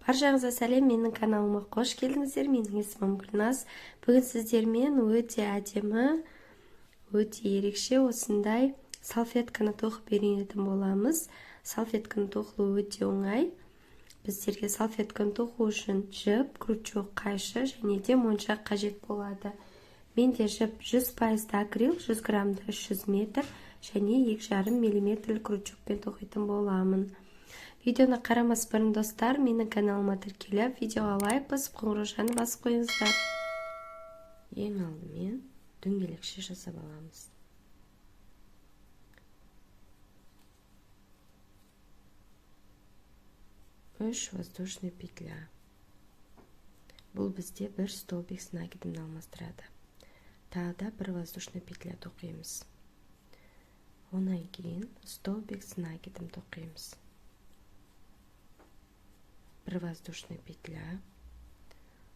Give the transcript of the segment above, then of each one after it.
Баршаңызға сәлем, менің каналыма қош келдіңіздер. Менің есімім Гүлназ. Бүгін сіздермен өте әдемі, өте ерекше осындай салфетканы тоқып үйренетін боламыз. Салфетканы тоқылу өте оңай. Біздерге салфетканы тоқу үшін жіп, крючок, қайшы және де моншақ қажет болады. Менде жіп 100% акрил, 100 граммда 300 метр және 2,5 миллиметрлік крючокпен тоқитын боламын. Видеоны қарамас бұрын, достар, менің каналыма тіркеліп, видеоға лайк басып, қоңыраушаны басып қойыңыздар. Ең алдымен дөңгелекше жасап аламыз. Үш воздушный петля. Бұл бізде бір столбик с накидом алмастырады. Тағы да бір воздушный петля тоқимыз. Онан кейін столбик с накидом тоқимыз. Бір воздушный петля,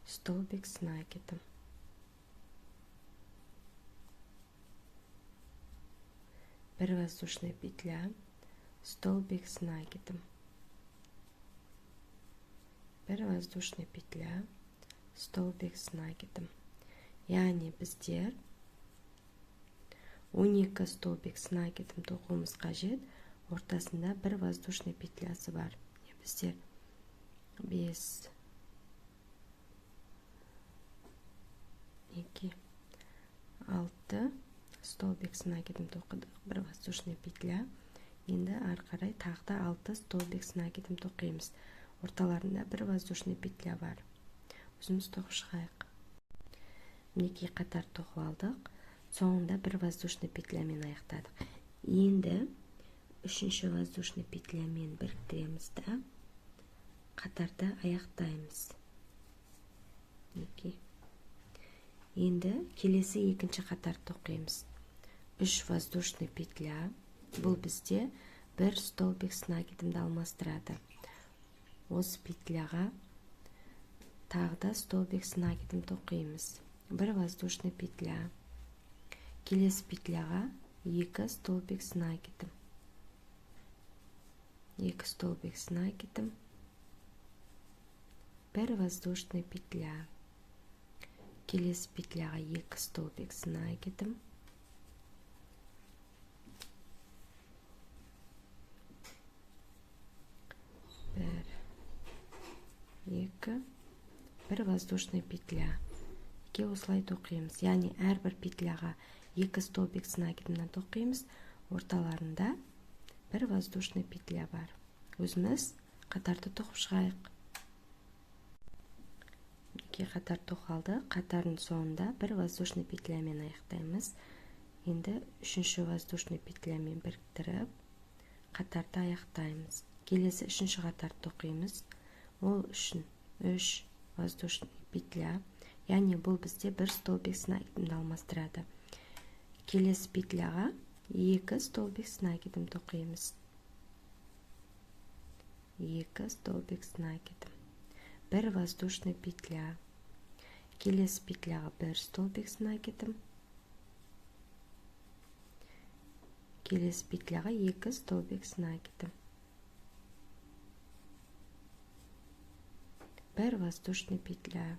столбик с накидом. Бір воздушный петля, столбик с накидом. Бір воздушный петля, столбик с накидом. Яғни біздер 12 столбик с накидом тоқуымыз қажет. Ортасында бір воздушный петлясы бар. Біздер 5, 2, 6 столбик с накидом тоқыдық, бір воздушный петля. Енді ары қарай тағы да 6 столбик с накидом тоқимыз. Орталарында бір воздушный петля бар. Өзіміз тоқып шығайық. Мінекей қатар тоқып алдық. Соңында бір воздушный петлямен аяқтадық. Енді үшінші воздушный петлямен біріктіреміз да қатарды аяқтаймыз. Мінекей. Енді келесі екінші қатар тоқимыз. 3 воздушный петля. Бұл бізде бір столбик с накидомды алмастырады. Осы петляға тағы да столбик с накидом тоқимыз. Бір воздушный петля. Келесі петляға 2 столбик с накидом. 2 столбик с накидом. Бір воздушный петля. Келесі петляға 2 столбик с накидом. Бір, екі, бір воздушный петля. Екі осылай тоқимыз. Яғни әрбір петляға 2 столбик с накидомнан тоқимыз. Орталарында бір воздушный петля бар. Өзіміз қатарды тоқып шығайық. Екі қатар тоқалды. Қатардың соңында бір воздушный петлямен аяқтаймыз. Енді үшінші воздушный петлямен біріктіріп қатарды аяқтаймыз. Келесі үшінші қатар тоқимыз. Ол үшін 3 воздушный петля. Яғни бұл бізде бір столбик с накидомды алмастырады. Келесі петляға 2 столбик с накидом тоқимыз. 2 столбик с накидом. Бір воздушный петля. Келесі петляға бір столбик с накидом. Келесі петляға 2 столбик с накидом. Бір воздушный петля.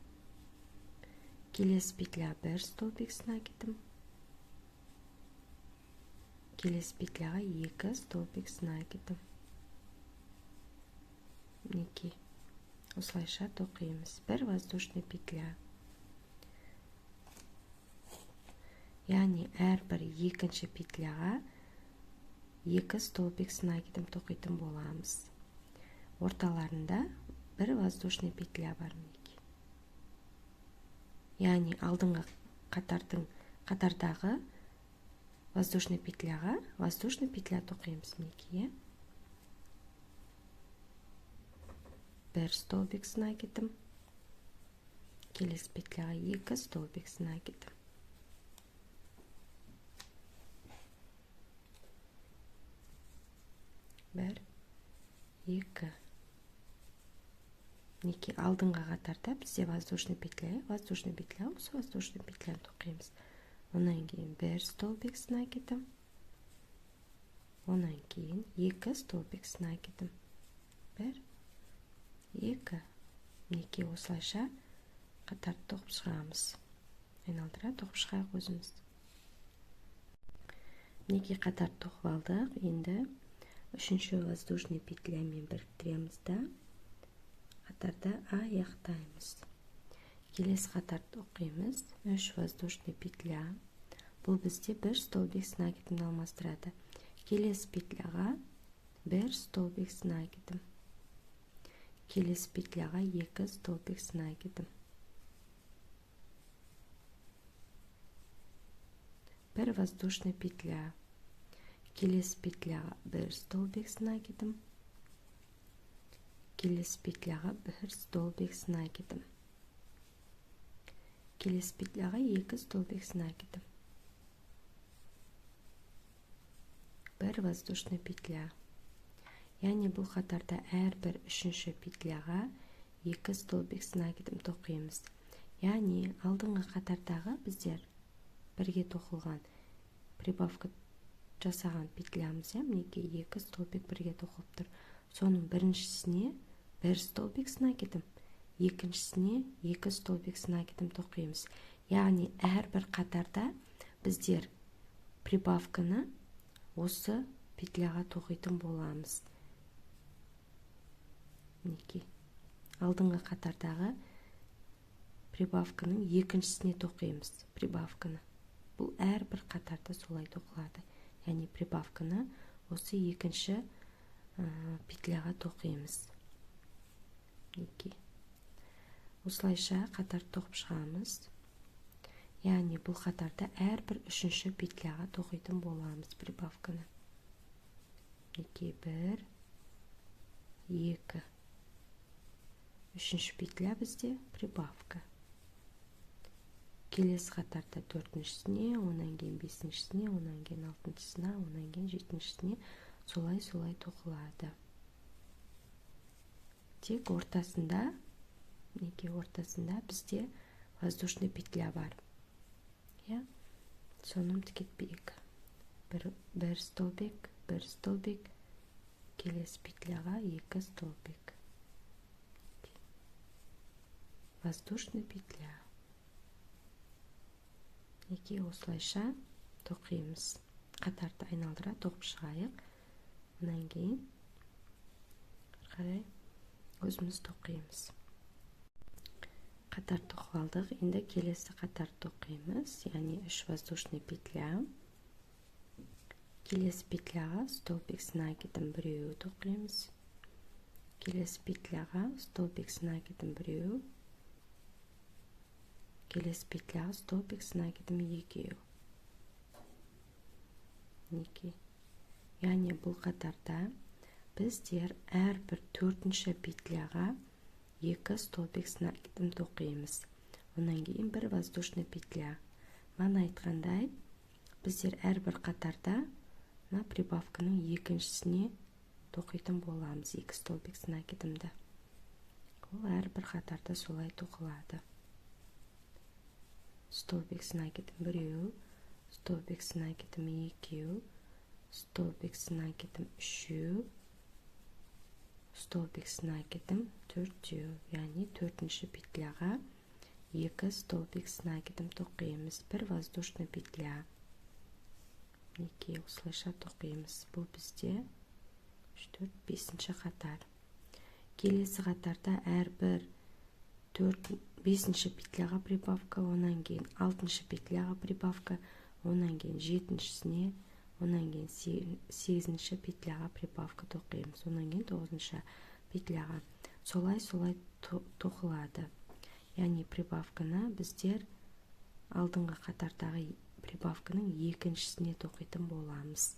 Келесі петля бір столбик с накидом. Келесі петляға 2 столбик с накидом. Мінекей. Осылайша тоқимыз. Бір воздушный петля. Яғни әрбір екінші петляға 2 столбик с накидом тоқитын боламыз. Орталарында бір воздушный петля бар мінекей. Яғни алдыңғы қатардағы воздушный петляға воздушный петля тоқимыз мінекей. Бір столбик с накидом. Келесі петляға 2 столбик с накидом. Бір, екі. Мінекей алдыңғы қатарда бізде воздушный петля, воздушный петля, осы воздушный петляны тоқимыз. Онан кейін бір столбик с накидом. Онан кейін 2 столбик с накидом. Бір, екі. Мінекей осылайша қатарды тоқып шығамыз. Айналдыра тоқып шығайық өзіміз. Мінекей қатарды тоқып алдық. Енді үшінші воздушный петлямен біріктіреміз да қатарды аяқтаймыз. Келесі қатарды тоқимыз. 3 воздушный петля. Бұл бізде бір столбик с накидом алмастырады. Келесі петляға бір столбик с накидом. Келесі петляға 2 столбик с накидом. Бір воздушный петля. Келесі петляға бір столбик с накидом. Келесі петляға бір столбик с накидом. Келесі петляға 2 столбик с накидом. Бір воздушный петля. Яғни бұл қатарда әрбір үшінші петляға 2 столбик с накидом тоқимыз. Яғни алдыңғы қатардағы біздер бірге тоқылған прибавка жасаған петлямыз, мінекей 2 столбик бірге тоқылып тұр. Соның біріншісіне бір столбик с накидом, екіншісіне 2 столбик с накидом тоқимыз. Яғни әрбір қатарда біздер прибавканы осы петляға тоқитын боламыз. Мінекей алдыңғы қатардағы прибавканың екіншісіне тоқимыз прибавканы. Бұл әрбір қатарда солай тоқылады. Яғни прибавканы осы екінші петляға тоқимыз. Мінекей осылайша қатар тоқып шығамыз. Яғни бұл қатарда әрбір үшінші петляға тоқитын боламыз прибавканы. Мінекей 1, 2, үшінші петля бізде прибавка. Келесі қатарда төртіншісіне, онан кейін бесіншісіне, онан кейін алтыншысына, онан кейін жетіншісіне солай-солай тоқылады. Тек ортасында, мінекей ортасында бізде воздушный петля бар. Иә, соны ұмытып кетпейік. Бір столбик, бір столбик, келесі петляға 2 столбик. Воздушный петля. Мінекей осылайша тоқимыз. Қатарды айналдыра тоқып шығайық. Одан кейін қарай өзіміз тоқимыз. Қатар тоқып алдық. Енді келесі қатар тоқимыз. Яғни 3 воздушный петля. Келесі петляға столбик с накидом біреу тоқимыз. Келесі петляға столбик с накидом біреу. Келесі петляға столбик с накидом екеу. Мінекей. Яғни бұл қатарда біздер әрбір төртінші петляға 2 столбик с накидом тоқимыз. Онан кейін бір воздушный петля. Мана айтқандай, біздер әрбір қатарда мына прибавканың екіншісіне тоқитын боламыз 2 столбик с накидомды. Ол әрбір қатарда солай тоқылады. Столбик с накидом біреу, столбик с накидом екеу, столбик с накидом үшеу, столбик с накидом төртеу. Яғни төртінші петляға 2 столбик с накидом тоқимыз. Бір воздушный петля. Мінекей осылайша тоқимыз. Бұл бізде 3, 4, 5-ші қатар. Келесі қатарда әрбір 5-ші петляға прибавка, онан кейін 6-шы петляға прибавка, онан кейін 7-шісіне, онан кейін 8-ші петляға прибавка тоқимыз, онан кейін 9-шы петляға. Солай-солай тоқылады. Яғни прибавканы біздер алдыңғы қатардағы прибавканың екіншісіне тоқитын боламыз.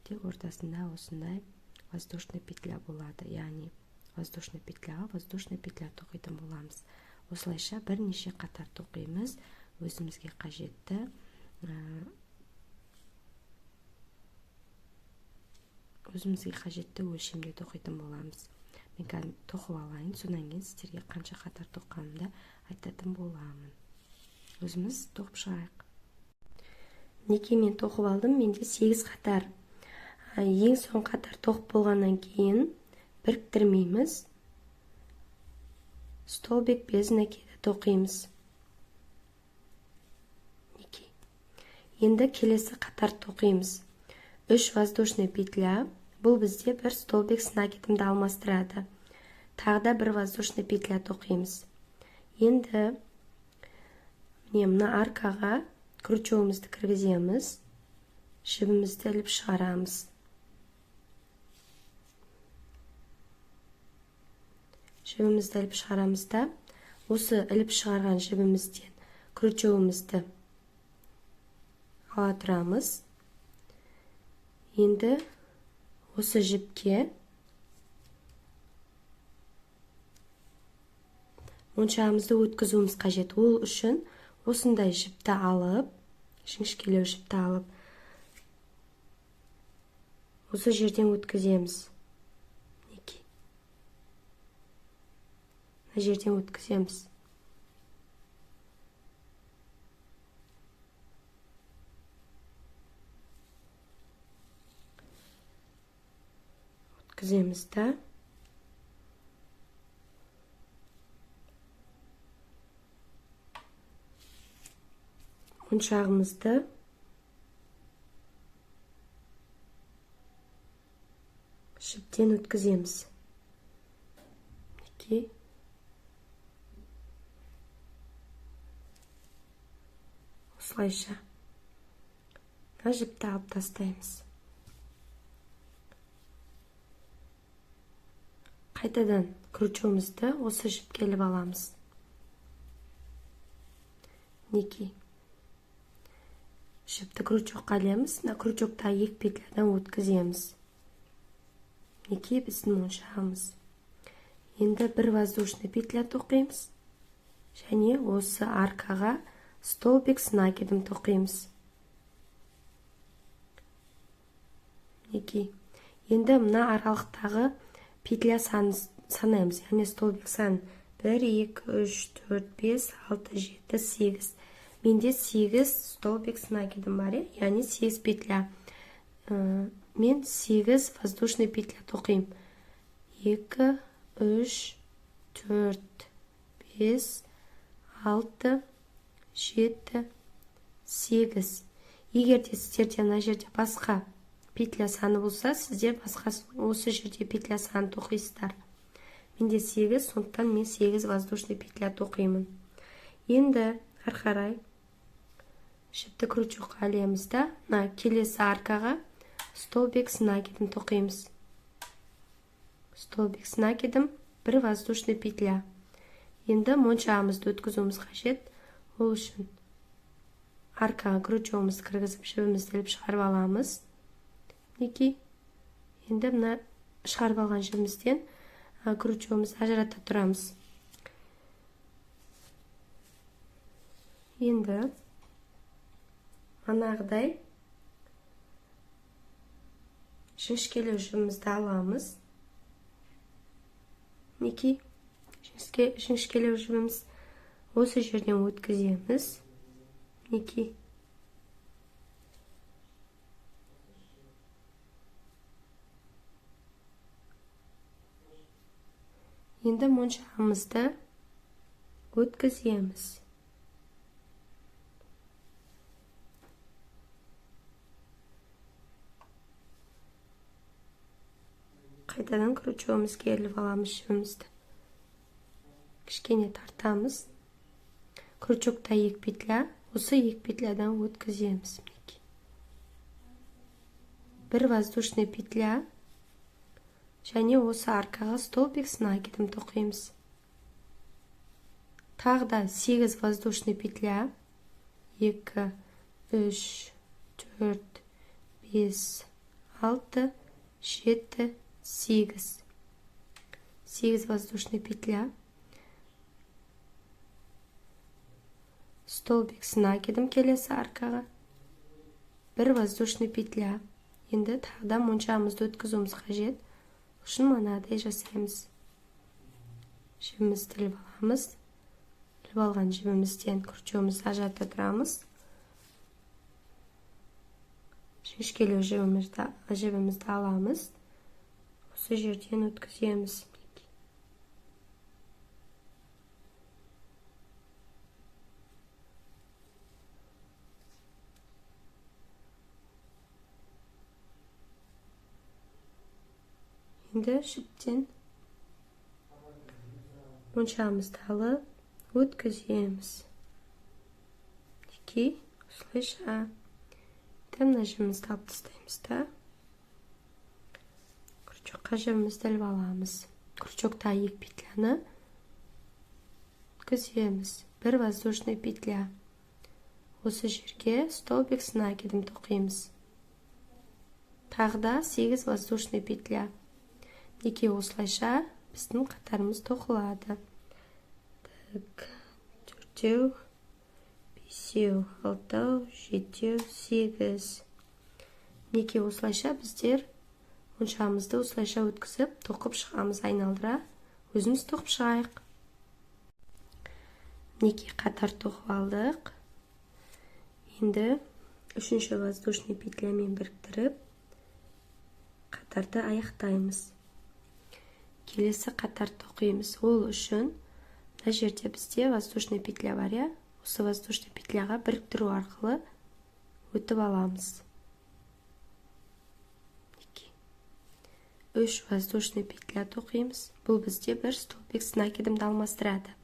Тек ортасында осындай воздушный петля болады. Яғни воздушный петляға воздушный петля тоқитын боламыз. Осылайша бірнеше қатар тоқимыз. Өзімізге қажетті өлшемде тоқитын боламыз. Мен қазір тоқып алайын, содан кейін сіздерге қанша қатар тоққанымды айтатын боламын. Өзіміз тоқып шығайық. Мінекей мен тоқып алдым. Менде 8 қатар. Ең соңғы қатар тоқып болғаннан кейін біріктірмейміз. Столбик без накида тоқимыз. Мінекей. Енді келесі қатар тоқимыз. 3 воздушный петля. Бұл бізде бір столбик с накидімді алмастырады. Тағы да бір воздушный петля тоқимыз. Енді міне мына аркаға крючогымызды кіргіземіз. Жібімізді іліп шығарамыз. Жібімізді іліп шығарамыз да, осы іліп шығарған жібімізден крючогымызды ала тұрамыз. Енді осы жіпке моншағымызды өткізуіміз қажет. Ол үшін осындай жіпті алып, жіңішкелеу жіпті алып, осы жерден өткіземіз. Мінекей. Мына жерден өткіземіз. Өткіземіз да. Моншағымызды жіптен өткіземіз. Мінекей. Осылайша. Мына жіпті алып тастаймыз. Қайтадан крючогымызды осы жіпке іліп аламыз. Мінекей. Жіпті крючокқа ілеміз. Мына крючокта екі петлядан өткіземіз. Мінекей біздің моншағымыз. Енді бір воздушный петля тоқимыз. Және осы аркаға столбик с накидом тоқимыз. Мінекей. Енді мына аралықтағы петля санын санаймыз. Яғни столбик сан 1, 2, 3, 4, 5, 6, 7, 8. Менде 8 столбик с накидом бар, яғни 8 петля. Мен 8 воздушный петля тоқимын. 2, 3, 4, 5, 6, 7, 8. Егер де сіздерде мына жерде басқа петля саны болса, сіздер басқа осы жерде петля санын тоқисыздар. Менде 8, сондықтан мен 8 воздушный петля тоқимын. Енді ары қарай жіпті крючокқа ілеміз да, мына келесі аркаға столбик с накидом тоқимыз. Столбик с накидом, бір воздушный петля. Енді моншағымызды өткізуіміз қажет. Ол үшін аркаға крючогымызды кіргізіп, жібімізді іліп шығарып аламыз. Мінекей. Енді мына шығарып алған жібімізден крючогымызды ажырата тұрамыз. Енді манағыдай жіңішкелеу жібімізді аламыз. Мінекей, жіңішкелеу жібіміз осы жерден өткіземіз. Мінекей. Енді моншағымызды өткіземіз. Қайтадан крючогымызға іліп аламыз жібімізді. Кішкене тартамыз. Крючокта екі петля, осы екі петлядан өткіземіз. Мінекей. Бір воздушный петля және осы аркаға столбик с накидом тоқимыз. Тағы да 8 воздушный петля. 2, 3, 4, 5, 6, 7, 8. 8 воздушный петля. Столбик с накидом келесі аркаға. Бір воздушный петля. Енді тағы да моншағымызды өткізуіміз қажет. Үшін мынадай жасаймыз. Жібімізді іліп аламыз. Іліп алған жібімізден крючогымызды ажырата тұрамыз. Жіңішкелеу жібімізді аламыз. Осы жерден өткіземіз. Енді жіптен моншағымызды алып өткіземіз. Мінекей, осылайша. Мына жібімізді алып тастаймыз да, крючокқа жібімізді іліп аламыз. Крючокта 2 петляны өткіземіз. Бір воздушный петля. Осы жерге столбик с накидом тоқимыз. Тағы да 8 воздушный петля. Мінекей, осылайша біздің қатарымыз тоқылады. Так, 4, 5, 6, 7, 8. Мінекей, осылайша біздер моншағымызды осылайша өткізіп тоқып шығамыз, айналдыра өзіміз тоқып шығайық. Мінекей, қатар тоқып алдық. Енді үшінші воздушный петлямен біріктіріп қатарды аяқтаймыз. Келесі қатар тоқимыз. Ол үшін мына жерде бізде воздушный петля бар, иә? Осы воздушный петляға біріктіру арқылы өтіп аламыз. Мінекей, 3 воздушный петля тоқимыз. Бұл бізде бір столбик с накидомды алмастырады.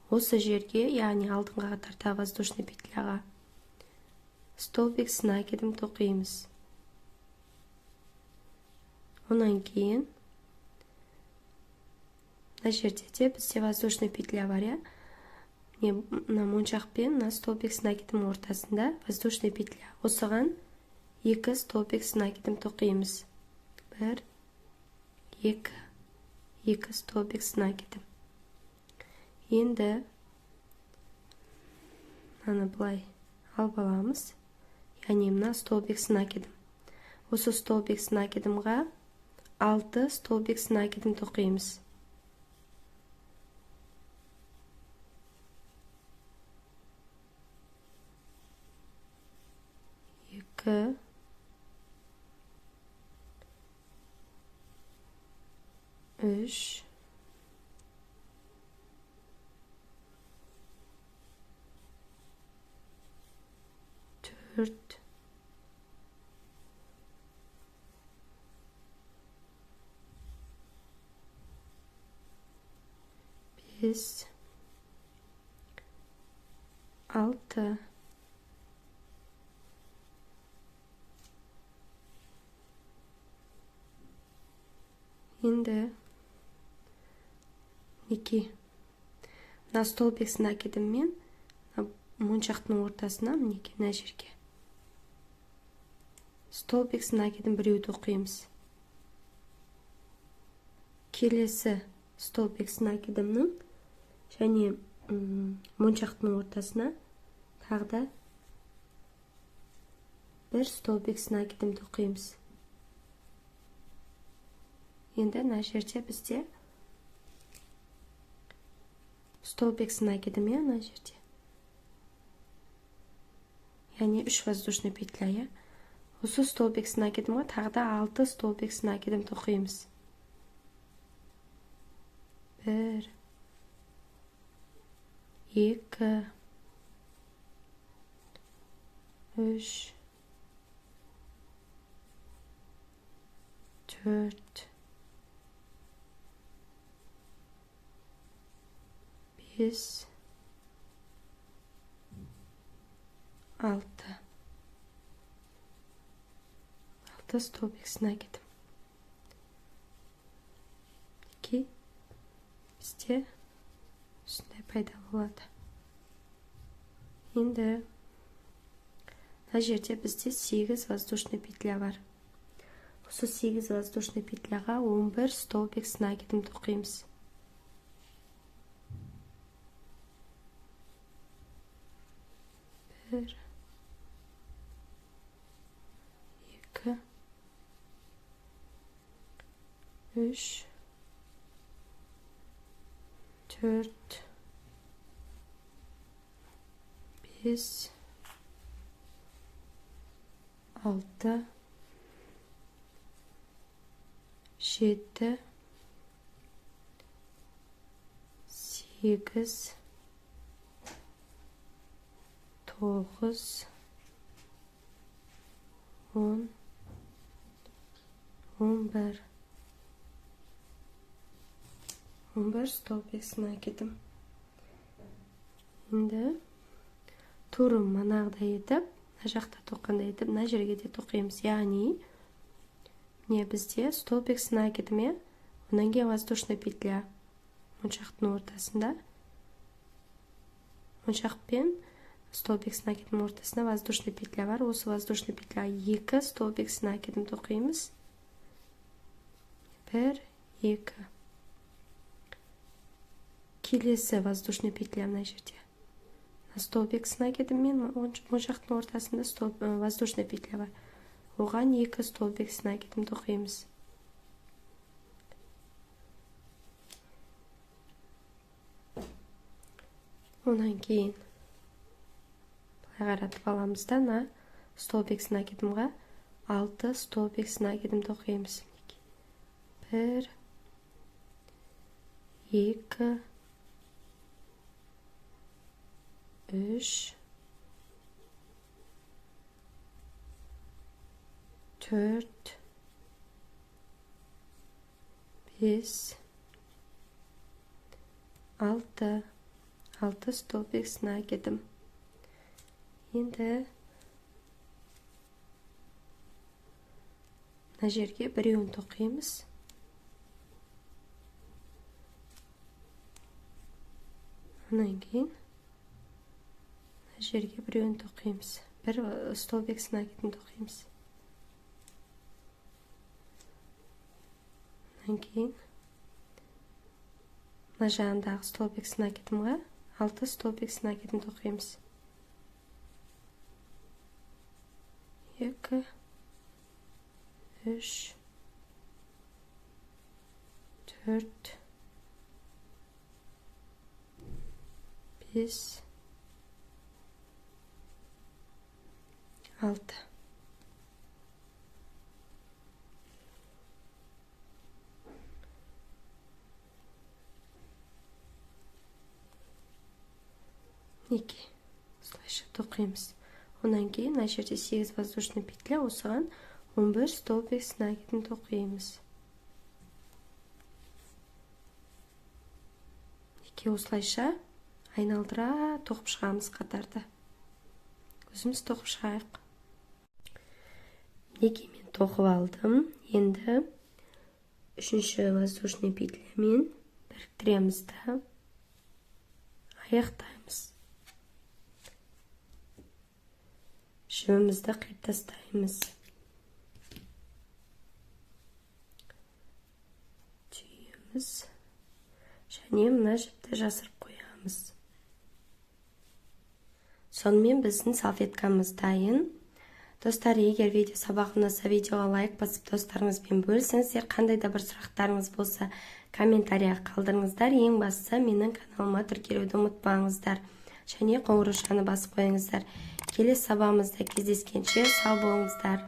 Осы жерге, яғни алдыңғы қатарда воздушный петляға столбик с накидом тоқимыз. Онан кейін мына жерде де бізде воздушный петля бар, иә? Мына моншақ пен мына столбик с накидом ортасында воздушный петля. Осыған 2 столбик с накидом тоқимыз. 1, 2, 2 столбик с накидом. Енді мынаны былай алып аламыз. Яғни мына столбик с накидом. Осы столбик с накидомға 6 столбик с накидом тоқимыз. 2, 3, 4, 5, 6. Енді мінекей, мына столбик с накидоммен моншақтың ортасына, мінекей, мына жерге столбик с накидом біреу тоқимыз. Келесі столбик с накидомның және моншақтың ортасына тағы да бір столбик с накидом тоқимыз. Енді мына жерде бізде столбик с накидом, иә, мына жерде. Яғни 3 воздушный петля, иә. Осы столбик с накидомға тағы да 6 столбик с накидом тоқимыз. 1, 2, 3, 4, 5, 6. 6 столбик с накидом. Мінекей, бізде осындай пайда болады. Енді мына жерде бізде 8 воздушный петля бар. Осы 8 воздушный петляға 11 столбик с накидом тоқимыз. 1, 2, 3, 4, 5, 6, 7, 8, 9, 10, 11. 11 столбик с накидом. Енді тура манағыдай етіп, мына жақта тоққандай етіп, мына жерге де тоқимыз. Яғни, міне бізде столбик с накидом, иә? Одан кейін воздушная петля моншақтың ортасында. Моншақ пен столбик с накидом ортасында воздушная петля бар. Осы воздушная петля 2 столбик с накидом тоқимыз. 1, 2. Келесі воздушная петля мына жерде. Столбик с накидом мен моншақтың ортасында воздушная петля бар. Оған 2 столбик с накидом тоқимыз. Одан кейін былай қаратып аламыз да, мына столбик с накидомға 6 столбик с накидом тоқимыз. 1, 2, 3, 4, 5, 6. 6 столбик с накидом. Енді мына жерге біреуін тоқимыз. Одан кейін мына жерге біреуін тоқимыз. Бір столбик с накидом тоқимыз. Одан кейін мына жағындағы столбик с накидомға 6 столбик с накидом тоқимыз. 2, 3, 4, 5, 6. Неке, осылайша тоқимыз. Одан кейін мына жерде 8 воздушный петля, осыған 11 столбик с накидом тоқимыз. Неке, осылайша айналдыра тоқып шығамыз қатарды. Өзіміз тоқып шығайық. Неке, мен тоқып алдым. Енді 3-ші воздушный петлямен біріктіреміз да аяқтаймыз. Жібімізді қиып тастаймыз. Түйеміз. Және мына жіпті жасырып қоямыз. Сонымен біздің салфеткамыз дайын. Достар, егер видео сабақ ұнаса, видеоға лайк басып достарыңызбен бөлісіңіздер. Қандай да бір сұрақтарыңыз болса, комментарияға қалдырыңыздар. Ең бастысы, менің каналыма тіркелуді ұмытпаңыздар. Және қоңыраушаны басып қойыңыздар. Келесі сабағымызда кездескенше сау болыңыздар.